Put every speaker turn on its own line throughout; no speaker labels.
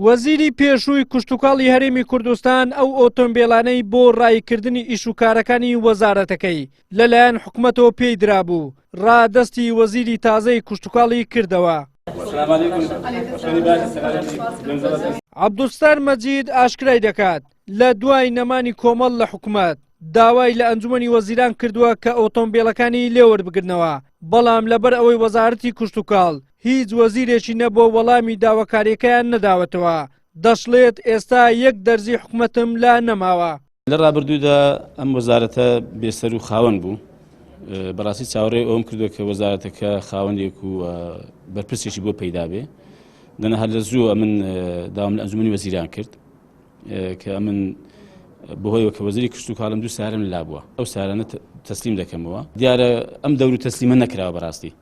وەزیری پێشووی کشتوکاڵی هەرێمی کوردستان ئەو ئۆتۆمبێلانەی بۆ ڕاییکردنی ئیش و کارەکانی وەزارەتەکەی لەلایەن حکومەتەوە پێی درابوو، ڕادەستی وەزیری تازەی کشتوکاڵی کردەوە. عەبدولستار مەجید ئاشکرای دەکات، لە دوای نەمانی کۆمەڵ لە حکومەت، داوای لە ئەنجومەنی وەزیران کردووە کە ئۆتۆمبێلەکانی لێوەربگرنەوە، بەڵام لەبەر ئەوەی وەزارەتی کشتوکاڵ هیچ وەزیرێکی نەبووە وەڵامی داواکارییەکەیان نەداوەتەوە، دەشڵێت ئێستا یەک دەرزی حکومەتم لا نەماوە.
لە ڕابردوودا ئەم وەزارەتە بێسەر و خاوەن بوو، بەڕاستی چاوەڕێی ئەوەم کردووە کە وەزارەتەکە خاوەنێک و بەرپرسێکی بۆ پەیدا بێ، دەنا هەر لە زوو ئەمن داوام لە ئەنجومەنی وەزیران کرد کە ئەمن بەهۆیەوە کە وەزیری کشتوکاڵم دوو سارم لا بووە ئەو سارانە تەسلیم دەکەمەوە دیارە ئەم دەور و تەسلیمە نەکراوە بەڕاستی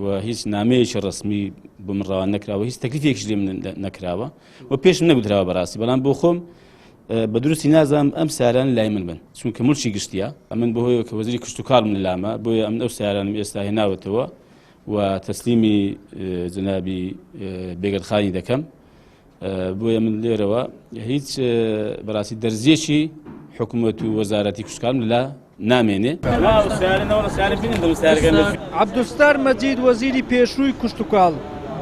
و هیچ نامەیەکی ڕسمی بۆ من ڕەوان نەکراوە هیچ تەکلیفێکیش لێم نەکراوە و پێشم نەگوتراوە بەڕاستی بەڵام بۆ خۆم بە دروستی نازانم ئەم ساران لای من بن چونکە ملکی گشتیە ئەمن بەهۆیەوە کە وەزیری کشتوکاڵم لامە بۆیە ئەمن ئەو سارانم ئێستا هێناوەتەوە و تەسلیمی جەنابی بێگەردخانی دەکەم بۆیە من لێرەوە هیچ بەڕاستی دەرزیەکی حکوومەت و وەزارەتی کوشتکارم لە نامێنێ.
عەبدولستار مەجید وەزیری پێشووی کشتوکاڵ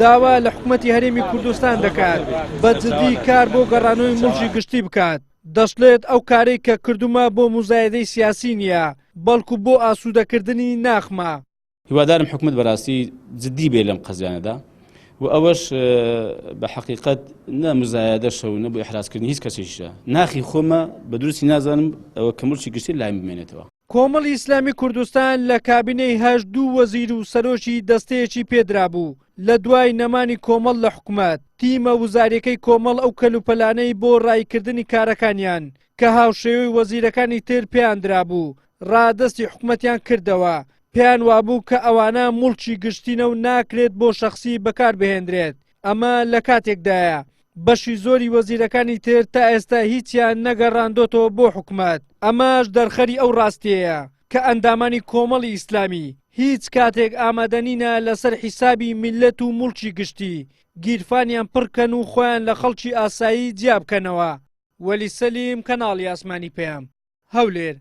داوا لە حکومەتی هەرێمی کوردستان دەکات بە جدی کار بۆ گەڕانەوەی موڵکی گشتی بکات، دەشڵێت ئەو کارەی کە کردوومە بۆ موزایەدەی سیاسی نییە، بەڵکو بۆ ئاسوودەکردنی ناخمە.
هیوادارم حکومەت بەراستی جدی بێ لەم قەزیانەدا و ئەوەش بە حەقیقەت نە مزایەدەشە و نە بۆ ئیحرازکردنی هیچ کەسێکیشە ناخی خۆمە بە دروستی نازانم ئەوە کە مڵکی گشتی لایم بمێنێتەوە.
کۆمەڵی ئیسلامی کوردستان لە کابینەی هەشت دوو وەزیر و سەرۆکی دەستەیەکی پێدرابوو، لە دوای نەمانی کۆمەڵ لە حکومەت، تیمە وزاریەکەی کۆمەڵ ئەو کەلوپەلانەی بۆ ڕاییکردنی کارەکانیان کە هاوشێوەی وەزیرەکانی تر پێیان درابوو، ڕادەستی حکومەتیان کردەوە، پێیان وابوو کە ئەوانە موڵکی گشتینە و ناکرێت بۆ شەخسی بەکار بهێنرێت، ئەمە لە کاتێکدایە بەشی زۆری وەزیرەکانی تر تا ئێستا هیچیان نەگەڕاندۆتەوە بۆ حکومەت، ئەمەش دەرخەری ئەو ڕاستیەیە کە ئەندامانی کۆمەڵی ئیسلامی هیچ کاتێک ئامادەنینە لەسەر حیسابی میللەت و موڵکی گشتی گیرفانیان پڕکەن و خۆیان لە خەڵکی ئاسایی جیابکەنەوە. وەلی سەلیم، کەناڵی ئاسمانی پەیام، هەولێر.